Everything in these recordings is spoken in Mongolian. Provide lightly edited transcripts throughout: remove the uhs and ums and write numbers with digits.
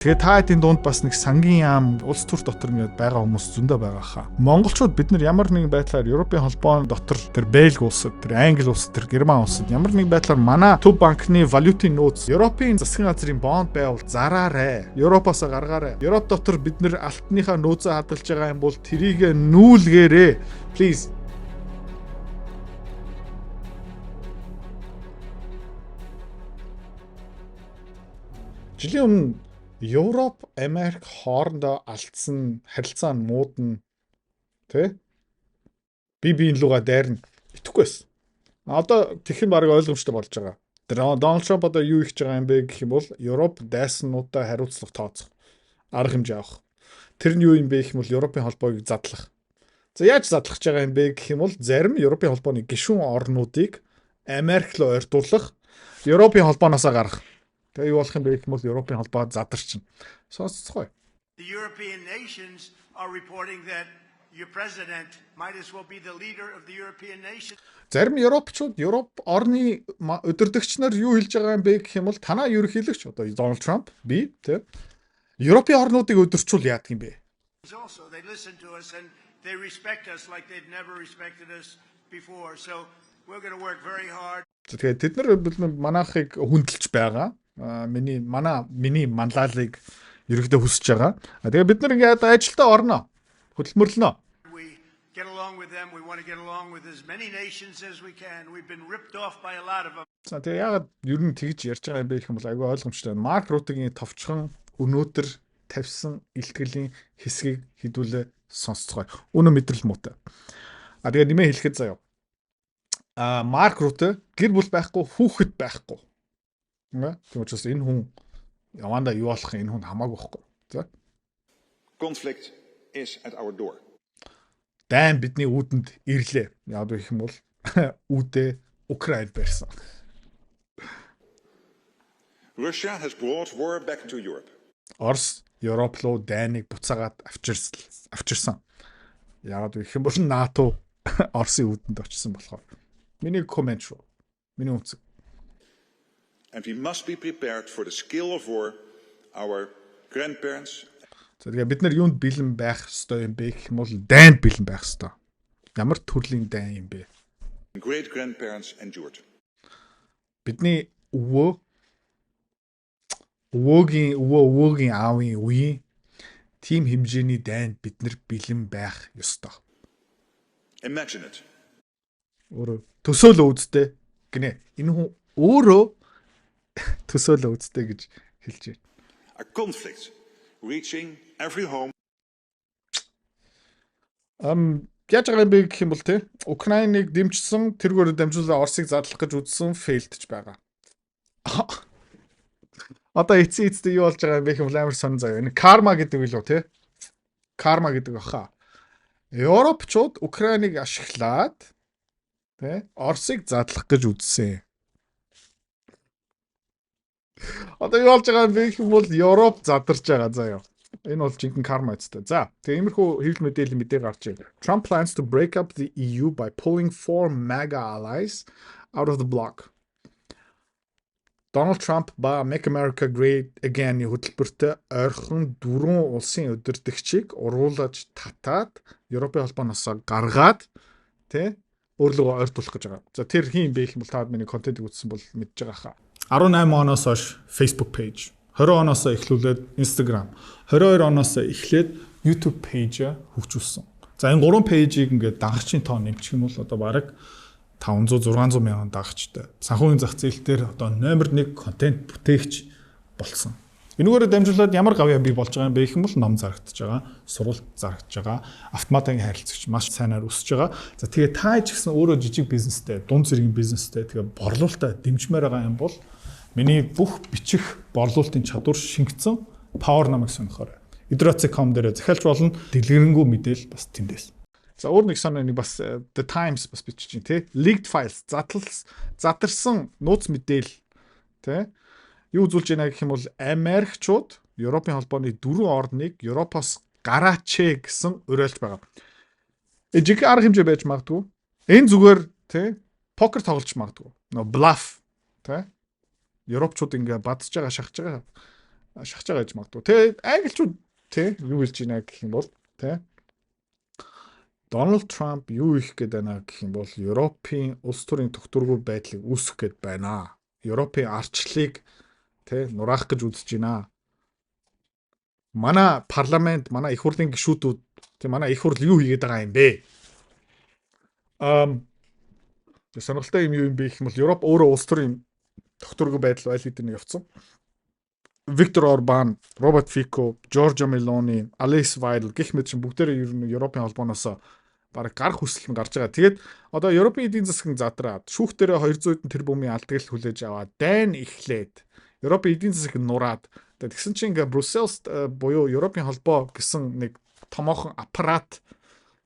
Тэгээ та хэдийн дунд бас нэг сангийн яам улс төр дотор ингээд байгаа хүмүүс зөндөө байгаа хаа. Монголчууд бид нар ямар нэгэн байдлаар Европын холбоон дотор тэр Бельги улсад, тэр Англи улсад, тэр Герман улсад ямар нэгэн байдлаар манай төв банкны валютын нөөц, Европын засгийн газрын бонд байвал зараарэ. Европоос гаргаарэ. Европ дотор бид нар алтныхаа нөөцөө хадгалж байгаа юм бол тэрийг нүүлгээрээ. Please. Жилийн өмнө Европ, Америк хоорондоо алдсан харилцаа нь муудна тэ би биеийн луга дайрна итгэхгүй байсан. Одоо тэгэх нь баг ойлгомжтой болж байгаа. Дональд Трамп одоо юу хийж байгаа юм бэ гэх юм бол Европ дайснуудаа хариуцлага тооцох арга хэмжээ авах. Тэр нь юу юм бэ гэх юм бол Европын холбоог задлах. За яаж задлах гэж байгаа юм бэ гэх юм бол зарим Европын холбооны гишүүн орнуудыг Америк руу ойртуулах, Европын холбооноосоо гаргах. Тэгээ юу болох юм бэ гэх юм бол Европын холбоо задарчна. Сонсцгоё. The European nations are reporting that your president might as well be the leader of the European nations. Зарим европчууд Европ орны удирдагч нар юу хэлж байгаа юм бэ гэх юм бол танаа ерөнхийлөгч одоо Дональд Трамп би тэ Европын орнуудыг удирчвал яадаг юм бэ? Also, they listen to us and they respect us like they've never respected us before. So we're going to work very hard. Тэгэхээр тэд нар манайхыг хүндэлж байгаа. Миний манай миний манлайлыг ерөнхийдөө хүсэж байгаа. Тэгээ бид нар ингээд ажилдаа орно. Хөдөлмөрлөнө. We get along with them. We want to get along with as many nations as we can. We've been ripped off by a lot of them. За тэгээ яагаад ер нь тэгж ярьж байгаа юм бэ гэх юм бол айгүй ойлгомжтой. Марк Рутегийн товчхон өнөөдөр тавьсан илтгэлийн хэсгийг хэдүүлээ сонсцгоё. Үнэн мэдрэл муутай. А тэгээ нэмээ хэлэхэд заяа. А Марк Руте гэр бүл байхгүй, хүүхэд байхгүй. Тийм учраас энэ хүн явандаа юу болох энэ хүн хамаагүй байхгүй. За. Conflict is at our door. Дайн бидний үүдэнд ирлээ. Яг гэх юм бол үүдээ Украинд барьсан. Russia has brought war back to Europe. Орос Европ руу дайныг буцаагаад авчирсан. Яг гэх юм бол НАТО Оросын үүдэнд очсон болохоор. Миний коммент шүү. Миний үнцэг. And we must be prepared for the scale of war our grandparents. За тэгээ бид нар юунд бэлэн байх ёстой юм бэ гэх юм бол дайнд бэлэн байх ёстой. Ямар төрлийн дайн юм бэ? Great grandparents endured. Бидний өвөө өвөөгийн өвөө өвөөгийн аавын үеийн тийм хэмжээний дайнд бид нар бэлэн байх ёстой. Imagine it. Өөрөө төсөөлөө үзтээ гинэ. Энэ хүн өөрөө төсөөлөө үзтээ гэж хэлж байна. A conflict reaching every home. Яаж байгаа юм бэ гэх юм бол те Украиныг дэмжсэн, тэргээр дамжуулаад Оросыг задлах гэж үзсэн, фейлдж байгаа. Одоо эцсийн эцэстээ юу болж байгаа юм бэ гэх юм бол амар сонь заяа. Энэ карма гэдэг билүү те? Карма гэдэг баха. Европчууд Украиныг ашиглаад те Оросыг задлах гэж үзсэн. Одоо юу болж байгаа юм бэ гэх юм бол Европ задарч байгаа заяа. Энэ бол жинхэнэ карма үстэй. За, тэгээ иймэрхүү хэвлэл мэдээлэл мэдээ гарч ирв. Trump plans to break up the EU by pulling four MAGA allies out of the bloc. Дональд Трамп ба Make America Great Again-ийн хөтөлбөртөө ойрхон дөрвөн улсын удирдагчийг уруулаж татаад Европын холбооноос гаргаад тэ өөрлөгөө ойртуулах гэж байгаа. За тэр хин юм бэ гэх юм бол та миний контентыг үзсэн бол мэдж байгаа хаа. 18 оноос хойш Facebook page, 20 оноос эхлүүлээд Instagram, 22 оноос эхлээд YouTube page хөгжүүлсэн. За энэ гурван page-ийг ингээд дагагчийн тоо нэмчих юм бол одоо бараг 500 600 мянган дагагчтай. Санхүүгийн зах зээл дээр одоо номер 1 контент бүтээгч болсон. Энүүгээр дамжуулаад ямар гавьяа бий болж байгаа юм бэ гэх юм бол ном зарагдаж байгаа, сургалт зарагдаж байгаа, автоматын харилцагч маш сайнаар өсөж байгаа. За тэгээ та ч гэсэн өөрөө жижиг бизнестэй, дунд зэргийн бизнестэй тэгээ борлуулалтаа дэмжмээр байгаа юм бол миний бүх бичих борлуулалтын чадвар шингэсэн Power намыг сонирхоорой. Idrozi.com дээр захиалж болно. Дэлгэрэнгүй мэдээлэл бас тэндээс. За өөр нэг санаа нэг бас The Times бас бичиж чинь тий. Leaked files задарсан нууц мэдээлэл тий. Юу үзүүлж байна гэх юм бол Америкчууд Европын холбооны дөрвөн орныг Европоос гараач гэсэн уриалж байгаа. Жинхэнэ арга хэмжээ байж магадгүй. Энэ зүгээр тий покер тоглож магадгүй. Нөө bluff тий. Европчууд ингээ бадж байгаа шахаж байгаа. Шахаж байгаа гэж магадгүй. Тэгээ англичууд тий юу хэлж байна гэх юм бол тий Дональд Трамп юу их гээд байна гэх юм бол Европын улс төрийн тогтворгүй байдлыг үүсгэх гээд байна. Европын ардчлалыг тий нураах гэж үзэж байна. Манай парламент, манай их хурлын гишүүдүүд тий манай их хурл юу хийгээд байгаа юм бэ? Сонирхолтой юм юу юм бэ гэх юм бол Европ өөрөө улс төрийн тогтворгүй байдал аль хэдийн явцсан. Виктор Орбан, Роберт Фико, Жоржо Мелони, Алис Вайдл гэх мэт чинь бүгдээрээ ер нь Европын холбооноос бараг гарах хүсэл нь гарч байгаа. Тэгээд одоо Европын эдийн засгийн задраад шүүхтэрээ 200 хэдэн тэрбумын алдагдал хүлээж аваад дайн эхлээд Европын эдийн засаг нураад, тэгсэн чинь ингээ Брюссельс буюу Европын холбоо гэсэн нэг томоохон аппарат,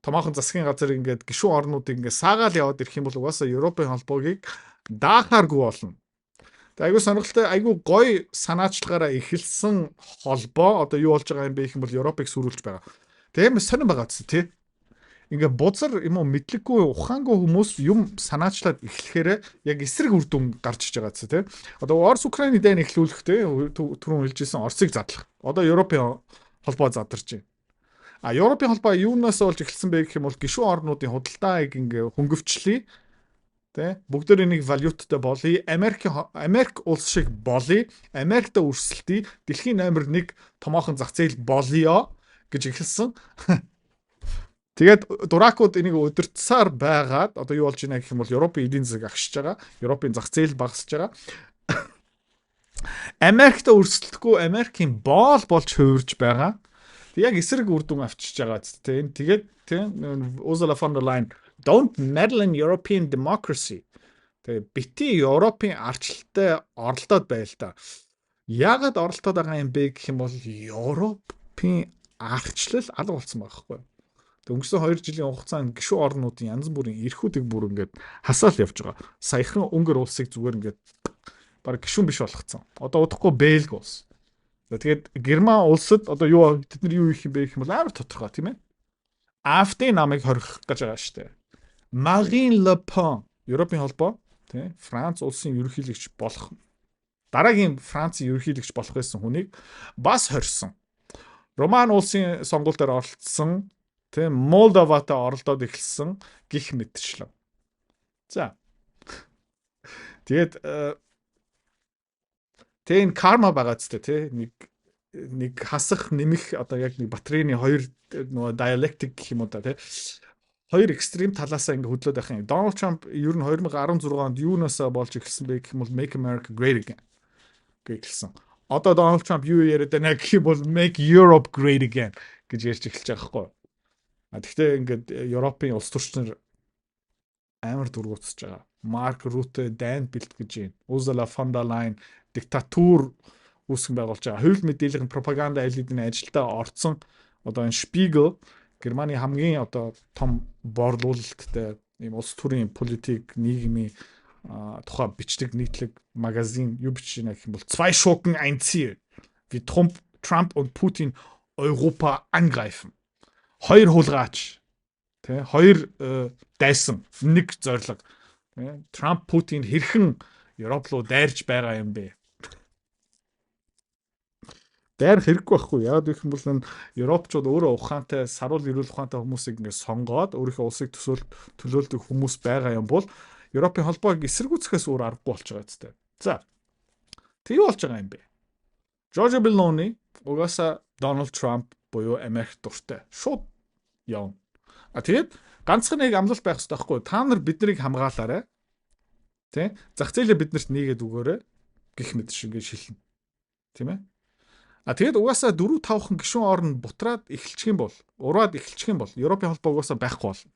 томоохон засгийн газар ингээд гишүүн орнуудыг ингээ саагаал яваад ирэх юм бол угаасаа Европын холбоогийг даахааргүй болно. Тэгээ айгүй сонирхолтой, айгүй гоё санаачлагаараа эхэлсэн холбоо одоо юу болж байгаа юм бэ гэх юм бол Европыг сүрүүлж байгаа. Тэгээ юм сонирн байгаа гэсэн, тий. Ингээ бузар юм уу, мэдлэггүй, ухаангүй хүмүүс юм санаачлаад эхлэхээр яг эсрэг үр дүн гарч иж байгаа гэсэн, тий. Одоо Орос Украины дайн эхлүүлэх, тий, түрүүн хэлжсэн Оросыг задлах. Одоо Европын холбоо задарч байна. А Европын холбоо юунаас болж эхэлсэн бэ гэх юм бол гишүүн орнуудын худалдааг ингээ хөнгөвчлөе. Тэ, бүгдээрээ нэг валюттай болъё. Америк улс шиг болъё. Америкт өрсөлдөе. Дэлхийн номер 1 томоохон зах зээл болъё гэж эхэлсэн. Тэгээд дуракууд энийг удирдсаар байгаад одоо юу болж байна гэх юм бол Европын эдийн засаг агшиж байгаа. Европын зах зээл багасж байгаа. Америкт өрсөлдөхгүй Америкийн боол болж хувирж байгаа. Тэг яг эсрэг үр дүн авчирч байгаа ч тийм. Тэгээд тийм Ursula von der Leyen "Don't meddle in European democracy." Тэгээ бити Европын ардчлалтай оролдоод байл та. Яагаад оролдоод байгаа юм бэ гэх юм бол Европын ардчлал алга болсон байгаа байхгүй. Тэг өнгөрсөн 2 жилийн хугацаанд гишүүн орнуудын янз бүрийн эрхүүдийг бүр ингээд хасаал явж байгаа. Саяхан Унгар улсыг зүгээр ингээд баг гишүүн биш болгоцсон. Одоо удахгүй Бельги улс. Тэгээд Герман улсад одоо юу, тэд нар юу хийх юм бэ гэх юм бол амар тодорхой, тийм ээ. AfD намыг хорих гэж байгаа шүү дээ. Marine Le Pen Европын холбоо тий Франц улсын ерөнхийлөгч болох, дараагийн Францын ерөнхийлөгч болох байсан хүнийг бас хорьсон. Роман улсын сонгуульдаар оролцсон, тий Молдоватай оролдоод эхэлсэн гих мэтчлэн. За. Тэгээд тэгээ энэ карма байгаа ч тий нэг хасах нэмэх, одоо яг нэг батарейны хоёр нөгөө диалектик гэх юм уу да, тий хоёр extreme талаасаа ингээ хөдлөөд байх юм. Дональд Трамп ер нь 2016 онд юунаас болж эхэлсэн бэ гэх юм бол "Make America Great Again" гэж эхэлсэн. Одоо Дональд Трамп юу яриад байна гэх юм бол "Make Europe Great Again" гэж ярьж эхэлж байгаа байхгүй. А тэгвэл ингээд Европын улс төрч нар амар дургуутсаж байгаа. Марк Рутте дайнд бэлтгэж байна. Ursula von der Leyen диктатур үүсгэн байгуулж байгаа. Хууль мэдээллийн пропаганда аль хэдийн ажилдаа орцсон. Одоо энэ Spiegel, Германы хамгийн одоо том борлуулалттай ийм улс төрийн политик, нийгмийн тухай бичдэг нийтлэг магазин юу бичиж байна гэх юм бол "Zwei Schurken, ein Ziel. Wie Trump und Putin Europa angreifen." Хоёр хулгайч, тэ, хоёр дайсан, нэг зорилго. Тэ, Трамп, Путин хэрхэн Европ руу дайрч байгаа юм бэ? Дайрах хэрэггүй байхгүй. Яг гэх юм бол энэ Европчууд өөрөө ухаантай, саруул эрүүл ухаантай хүмүүсийг ингээд сонгоод өөрийнхөө улсыг төлөөлдөг хүмүүс байгаа юм бол Европын холбоог эсэргүүцэхээс өөр аргагүй болж байгаа зү. За. Тэг юу болж байгаа юм бэ? Жоржо Мелони угаасаа Дональд Трамп буюу Америк дуртай. Шууд явна. А тэгээд ганцхан нэг амлалт байх хэрэгтэй байхгүй. Та нар биднийг хамгаалаарай. Тэ? Зах зээлээ биднэрт нээгээд өгөөрэй гэх мэт шиг ингэ шилнэ. Тийм ээ? А тэгээд угаасаа 4 5хан гишүүн орн бутраад эхэлчих юм бол, ураад эхэлчих юм бол Европын холбоо угаасаа байхгүй болно.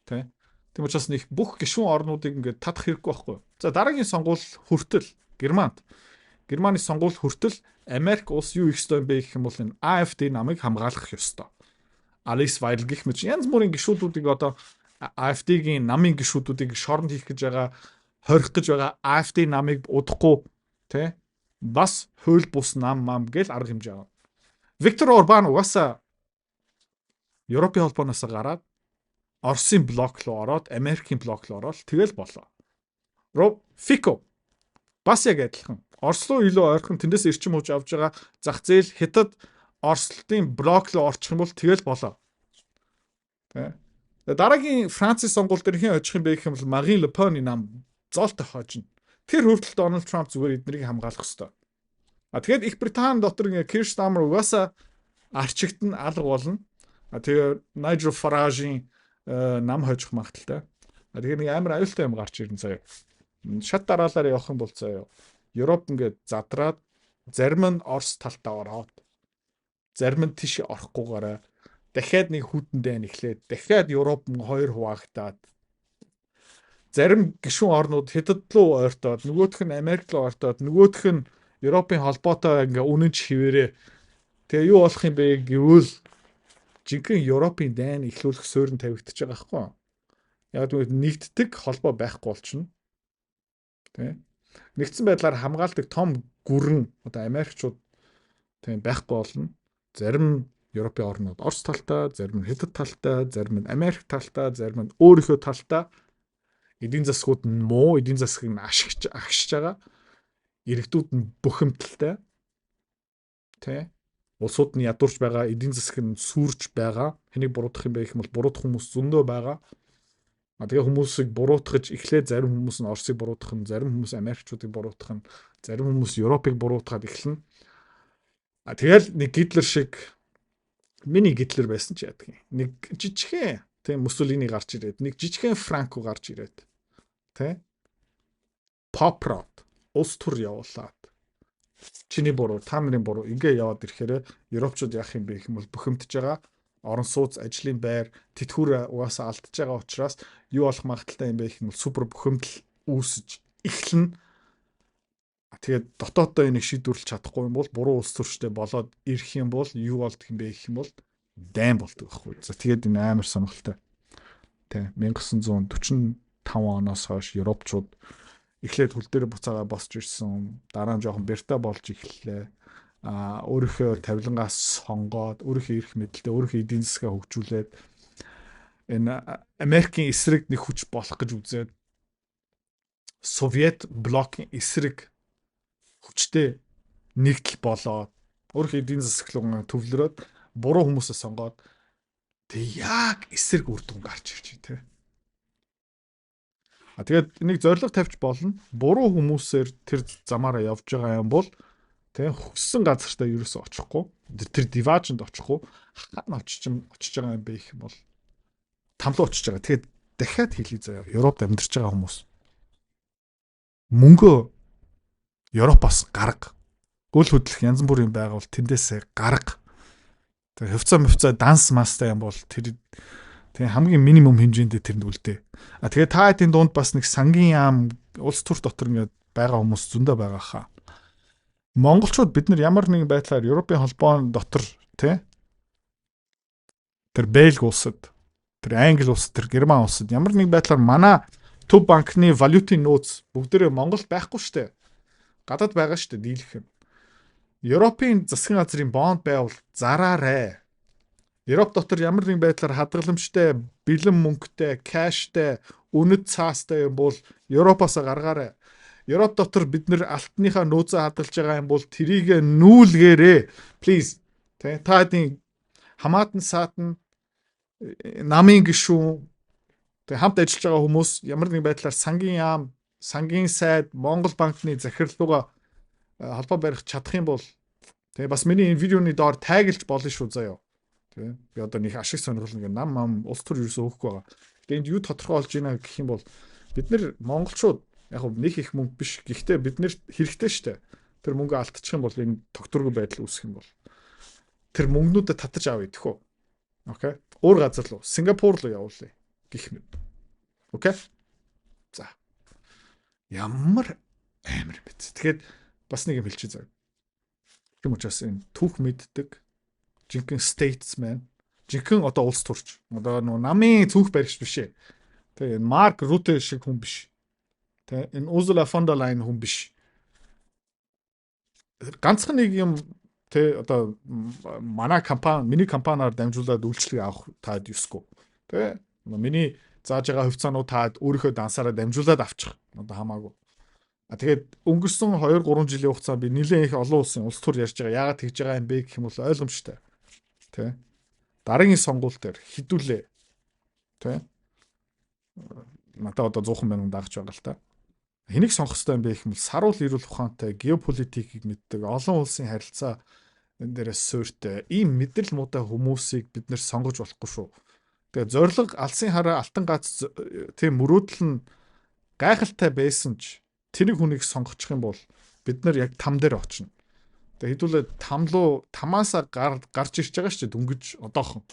Тэ? Тийм учраас нэг бүх гишүүн орнуудыг ингээд татах хэрэггүй байхгүй. За, дараагийн сонгуул хүртэл Германд, Германы сонгуул хүртэл Америк улс юу хийх ёстой юм бэ гэх юм бол энэ AfD намыг хамгаалах ёстой. Алис Вайдл гэх мэт янз бүрийн гишүүдүүдийг, одоо AfD-гийн намын гишүүдүүдийг шоронд хийх гэж байгаа, хорих гэж байгаа. AfD намыг удахгүй, тэ, бас хууль бус нам мам гэл арга хэмжээ авна. Виктор Орбан угаасаа Европын холбооноос гараад Оросын блок руу ороод, Америкийн блок руу ороод тэгэл болоо. Роб Фико бас яг адилхан. Орос руу илүү ойрхон, тэндээс эрчим хүч авж байгаа зах зээл Хятад Орослын блок руу орчих юм бол тэгэл болоо. Тэ. Дараагийн Францын сонгуул дээр хэн очих юм бэ гэх юм бол Марин Ле Пены нам зоолтой хожино. Тэр хүртэл Дональд Трамп зүгээр эднийг хамгаалах ёстой. А тэгээд Их Британи дотор ингээ Кир Стармер угаасаа арчигдана, алга болно. А тэгээ Найжел Фаражийн нам хожих магадлалтай. А тэгэхээр нэг амар аюултай юм гарч ирнэ заяа. Шат дараалал явах юм бол заяа. Европ ингээд задраад, зарим нь Орос талтаа ороод, зарим нь тийш орохгүйгаараа дахиад нэг хүйтэн дайн эхлээд, дахиад Европ хоёр хуваагдаад, зарим гишүүн орнууд Хятад руу ойртоод, нөгөөх нь Америк руу ойртоод, нөгөөх нь Европын холбоотой ингээ үнэнч хിവэрээ. Тэгээ юу болох юм бэ гэвэл жинхэнэ Европын дайн эхлүүлэх суурь нь тавигдчихж байгаа байхгүй. Яг гэвэл нэгддэг холбоо байхгүй болчихно. Тэ. Нэгдсэн байдлаар хамгаалдаг том гүрэн одоо Америкчууд тийм байхгүй болно. Зарим Европын орнууд Орос талтай, зарим нь Хятад талтай, зарим нь Америк талтай, зарим нь өөрийнхөө талтай. Эдийн засгууд нь муу, эдийн засгийг нь ашигч агшиж байгаа. Иргэдүүд нь бухимдалтай. Тэ? Улсууд нь ядуурч байгаа, эдийн засаг нь сүрж байгаа. Хэнийг буруутгах юм бэ гэх юм бол буруутгах хүмүүс зөндөө байгаа. А тэгээ хүмүүсийг буруутгаж эхлээд зарим хүмүүс нь Оросыг буруутгах нь, зарим хүмүүс Америкчуудыг буруутгах нь, зарим хүмүүс Европыг буруутгаад эхэлнэ. А тэгэл нэг Гитлер шиг, миний Гитлер байсан ч яадаг юм. Нэг жижигхэн тийм Муссолини гарч ирээд, нэг жижигхэн Франко гарч ирээд, тий, Попрот улс төр явуулаад, чиний буруу, та нарын буруу ингээ яваад ирэхээр европчууд яах юм бэ гэх юм бол бухимдж байгаа, орон сууц, ажлын байр, тэтгэвэр угаасаа алдчихж байгаа учраас юу болох магадлалтай юм бэ гэх юм бол супер бухимдал үүсэж эхэлнэ. Тэгээд дотооддоо энийг шийдвэрлэж чадахгүй юм бол, буруу улс төрчтэй болоод ирэх юм бол юу болдох юм бэ гэх юм бол дайн болдог байхгүй. За, тэгээд энэ амар сонирхолтой. Тэ, 1945 оноос хойш европчууд эхлээд хөл дээр буцаагаа босч ирсэн. Дараа нь жоохон бэртэ болж эхэллээ. А өөрийнхөө тавилангаас сонгоод, өөрийнхөө эрх мэдэлтэй, өөрийнхөө эдийн засгаа хөгжүүлээд, энэ Америкийн эсрэг нэг хүч болох гэж үзээд, Совет блокийн эсрэг хүчтэй нэгдэл болоод, өөрийнхөө эдийн засаг руу төвлөрөөд, буруу хүмүүсээ сонгоод, тэг яг эсрэг үр дүн гарч ирж байна те. А тэгээд нэг зорилго тавьж болно. Буруу хүмүүсээр тэр замаараа явж байгаа юм бол тэг хүссэн газартаа ерөөсөө очихгүй. Тэр диваажинд очихгүй. Хаана очиж очиж байгаа юм бэ гэх юм бол тамлуу очиж байгаа. Тэгээд дахиад хэлье заяа. Европт амьдарч байгаа хүмүүс, мөнгөө Европоос гарга. Үл хөдлөх янз бүрийн байгаа бол тэндээсээ гарга. Тэгээ хувьцаа мөвцөө данс мастай юм бол тэр тэгээ хамгийн минимум хэмжээнд тэрэнд үлдээ. А тэгээ та хэдийн дунд бас нэг сангийн яам, улс төр дотор ингээд байгаа хүмүүс зөндөө байгаа хаа. Монголчууд бид нар ямар нэгэн байдлаар Европын холбоон дотор, тий, тэр Бельги улсад, тэр Англи улсад, тэр Герман улсад ямар нэгэн байдлаар манай төв банкны валютын нөөц бүгдээрээ Монгол байхгүй штэ. Гадаад байгаа штэ дийлэх юм. Европын засгийн газрын бонд байвал зараарэ. Европ дотор ямар нэгэн байдлаар хадгаламжтай, бэлэн мөнгөтэй, cash тай, үнэт цаастай юм бол Европоос гаргаарай. Европ дотор бид нэр алтныхаа нөөцөө хадгалж байгаа юм бол тэрийг нүүлгээрээ. Please. Тэ, та хэдийн хамаатан саатан, намын гишүүн, тэг хамт ажиллаж байгаа хүмүүс ямар нэгэн байдлаар сангийн яам, сангийн сайд, Монгол банкны захирал руугаа холбоо барих чадах юм бол тэгээ бас миний энэ видеоны доор tag лж болно шүү заяа. Тэ, би одоо нэг ашиг сонирхол нэг нам ам улс төр ерөөсөө өгөхгүй байгаа. Тэгээ энд юу тодорхой болж байна гэх юм бол бид нэр монголчууд яг нэг их мөнгө биш. Гэхдээ бид нэр хэрэгтэй штэ. Тэр мөнгө алдчих юм бол, энэ тогтворгүй байдал үүсэх юм бол тэр мөнгнүүдэд татаж авъя тэхүү. Okay. Өөр газар руу, Сингапур руу явуулъя гэх мэт. Okay. За. Ямар амар юм бэ. Тэгэхээр бас нэг юм хэлчихье заа. Тийм учраас энэ түүх мэддэг жинхэнэ statesman, жинхэнэ одоо улс төрч, одоо нөө намын цүнх баригч биш ээ. Тэгээ энэ Марк Рутте шиг хүн биш. Тэ, энэ Урсула фон дер Лайен хүн биш. Ганцхан нэг юм, тэ, одоо манай компани, миний компаниар дамжуулаад үйлчилгээ авах таад ёсгүй. Тэ, миний зааж байгаа хувьцаанууд таад өөрийнхөө дансаараа дамжуулаад авчих. Одоо хамаагүй. А тэгээд өнгөрсөн 2 3 жилийн хугацаанд би нэлээд их олон улсын улс төр ярьж байгаа. Яагаад тэгж байгаа юм бэ гэх юм бол ойлгомжтой. Тэ. Дараагийн сонгуул дээр хідүүлээ. Тэ. Надад одоо 100 мянган дагаж байгаа л та. Хэнийг сонгох ёстой юм бэ гэх юм бол саруул эрүүл ухаантай, геополитикийг мэддэг, олон улсын харилцаа энэ дээрээс суурьтай ийм мэдрэл муутай хүмүүсийг бид нэр сонгож болохгүй шүү. Тэгээ зориг алсын хараа алтан гац тийм мөрөөдөл нь гайхалтай байсан ч тэрийг хүнийг сонгочих юм бол бид нар яг там дээр очино. Тэгээ хэдүүлээ там руу тамаасаа гарч ирж байгаа шүү дээ, дөнгөж одоохон.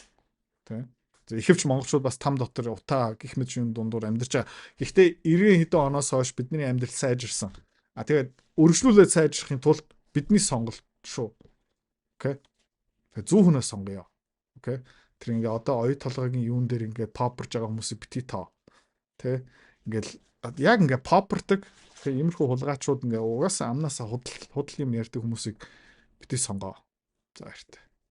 Тэ. Ихэвч монголчууд бас там дотор утаа гих мэт юм дундуур амьдарч байгаа. Гэхдээ 90 хэдэн оноос хойш бидний амьдрал сайжирсан. А тэгээд өргөжлүүлээд сайжрахын тулд бидний сонголт шүү. Okay. Тэгээ зөв хүнээ сонгоё. Okay. Тэр ингээ одоо оюу толгойн юун дээр ингээ попорж байгаа хүмүүсийг бити тоо. Тэ. Ингээл яг ингээ попордог. Тэгээ иймэрхүү хулгайчууд ингээ угаасаа амнаасаа худал худал юм ярьдаг хүмүүсийг бити сонгоо. За, баяртай.